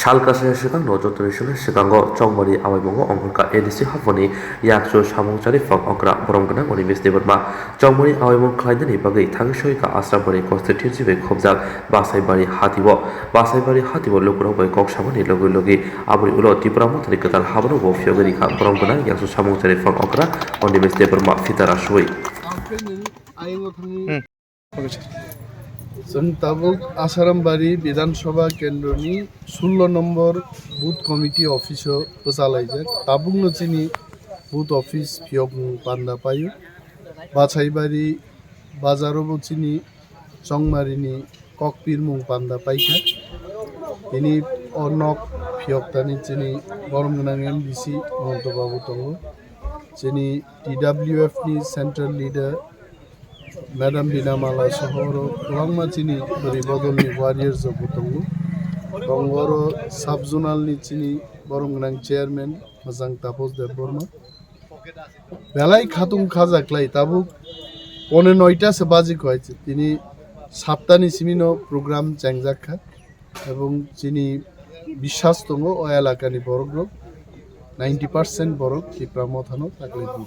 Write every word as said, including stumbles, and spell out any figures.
Sal kaisa swkangno jotoni swkang swkango Chongmari Awaimungo ongkhorkha A D C haphangni yakchu samung chari phang okra borom gwnang Animesh Debbarma. Chongmari Awaimung khlainani bagwi thangwi soika Asrambari constituency bai khobjak Basaibari hatio. Basaibari hatio lukurok bai kok samani logi logi aboni ulo Tipra Mothani kwtal habono bo phiyogwi rikha borom gwnang yakchu samung chari phang okra Animesh Debbarma phitara suwi. Chwng tabuk Asarambari Bidhan Sabha Kendroni sullo nombor Booth Committee office o bwchalaijak. Tabukno chini booth office phiyokmung panda paio. Basaibari bazaro bo chini Chongmarini kokpirmung panda paikha. Tini o nok phiyoktani chini borom gwnang M D C Monto Babu tongo. Chini T W F ni central leader Madam Bina Mala soho oro kwbangma chini bwrwi bodolni warriors rok bo tongo. Tongo oro sub zonal ni chini borom gwnang chairman Majang Tapos Debbarma. Belai khatung khajaklai tabuk pone noita se baji kho hai se. Tini saptani simino program chengjak kha. Ebong chini biswas tongo o elakani borok rok ninety percent borok Tipra Mothano taklai di.